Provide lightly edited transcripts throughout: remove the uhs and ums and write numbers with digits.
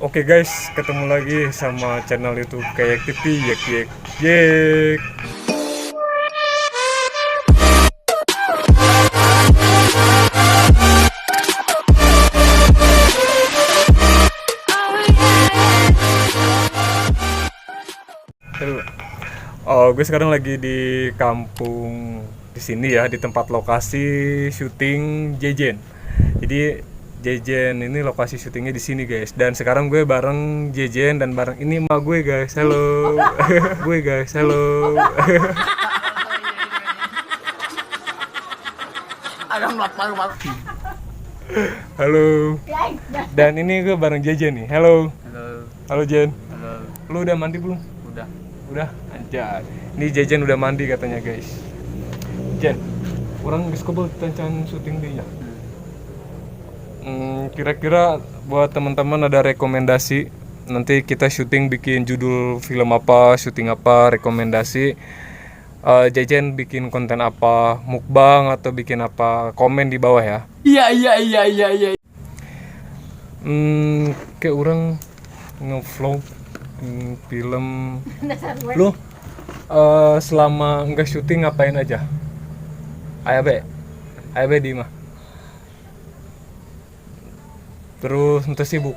Oke guys, ketemu lagi sama channel YouTube Kayak TV Yek Yek Yek. Halo. Oh, gue sekarang lagi di kampung di sini ya, di tempat lokasi syuting Jejen. Jadi Jejen ini lokasi syutingnya di sini guys. Dan sekarang gue bareng Jejen dan bareng ini emak gue guys. Halo. Gue guys, halo. Halo. Dan ini gue bareng Jejen nih. Halo. Halo. Halo Jen. Halo. Lu udah mandi belum? Udah. Udah, anjay. Ini Jejen udah mandi katanya guys. Jen, urang geus kebel can syuting deui nya. Kira-kira buat teman-teman ada rekomendasi nanti kita syuting bikin judul film apa, syuting apa, rekomendasi Jejen bikin konten apa, mukbang atau bikin apa, komen di bawah ya. Iya. Kayak urang ngevlog film. Lu selama nggak syuting ngapain aja? Aya be, aya be di mah. Terus untuk sibuk.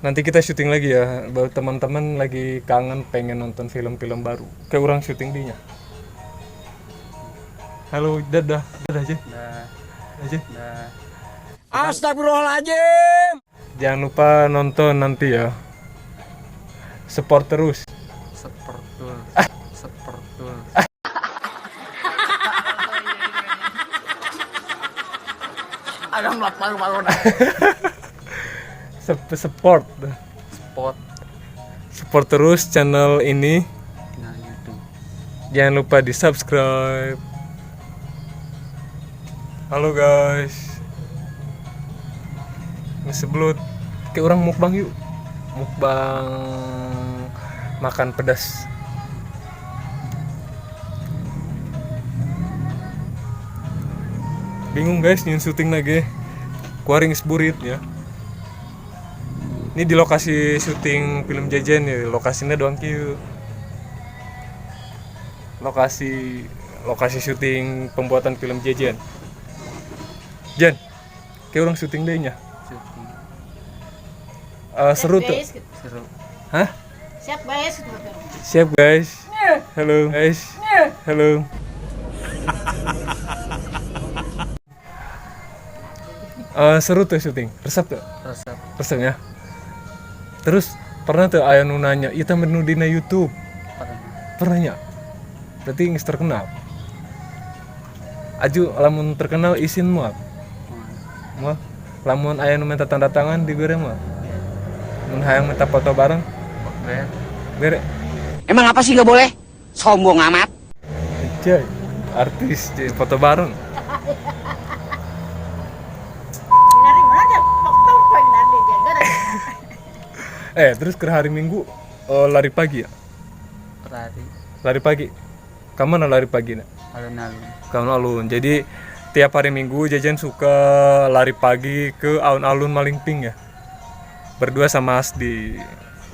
Nanti kita syuting lagi ya. Baru teman-teman lagi kangen pengen nonton film-film baru. Kayak urang syuting dinya. Halo, dadah, dadah aja. Dah. Aja. Dah. Astagfirullahaladzim. Jangan lupa nonton nanti ya. Support terus. Sepertul. Sepertul. Support. Spot. Support terus channel ini. Nah, YouTube. Jangan lupa di subscribe. Halo guys. Ngesebelut. Kayak orang mukbang yuk. Mukbang makan pedas. Bingung guys nyieun syuting lagi. Kuari geus burit ya. Ini di lokasi syuting film Jejen ya, lokasinya doang kieu. Lokasi lokasi syuting pembuatan film Jejen. Jen, kayak urang syuting deui nya. Syuting. Seru tuh. Guys, Seru. Hah? Siap guys. Siap guys. Halo guys. Halo. Seru tuh syuting. Resep tuh. Resep. Resep ya. Terus pernah tuh aya nu nanya, "Ieu menu dina YouTube?" Pernah. Pernah nya? Berarti geus terkenal. Aju lamun terkenal isin moal. Moal. Lamun aya nu minta tanda tangan dibere moal. Mun hayang minta foto bareng, Ber. bere. Emang apa sih nggak boleh? Sombong amat. Anjay, artis jadi foto bareng. Dari mana aja? Foto pengen jaga. Terus ke hari Minggu lari pagi ya? Lari. Lari pagi. Kamu lari pagi nak? Alun-alun. Ke alun-alun. Jadi tiap hari Minggu Jejen suka lari pagi ke alun-alun Malingping ya. Berdua sama Asdi.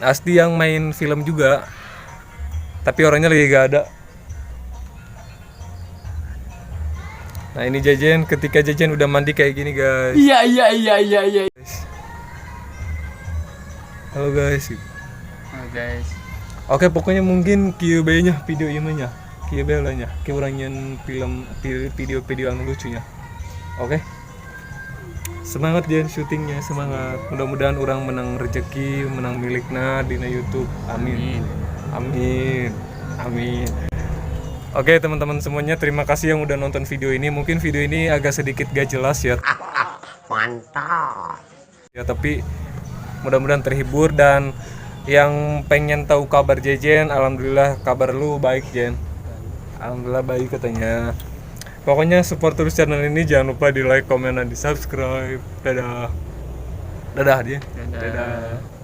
Asdi yang main film juga. Tapi orangnya lagi gak ada. Nah ini Jejen, ketika Jejen udah mandi kayak gini guys. Iya. Halo guys. Halo guys. Oke, pokoknya mungkin kieu bae nya video ieu mah nya. Kieu bae lah nya. Kieu urang nyeun film video-video anu lucunya. Oke. Semangat Jen syutingnya, semangat. Mudah-mudahan urang menang rezeki, menang milikna dina YouTube. Amin. Amin. Amin. Oke teman-teman semuanya, terima kasih yang udah nonton video ini. Mungkin video ini agak sedikit gak jelas ya. Mantap. Ya tapi mudah-mudahan terhibur, dan yang pengen tahu kabar Jejen, alhamdulillah kabar lu baik Jen. Alhamdulillah baik katanya. Pokoknya support terus channel ini, jangan lupa di like, komen, dan di subscribe. Dadah. Dadah dia. Dadah. Dadah.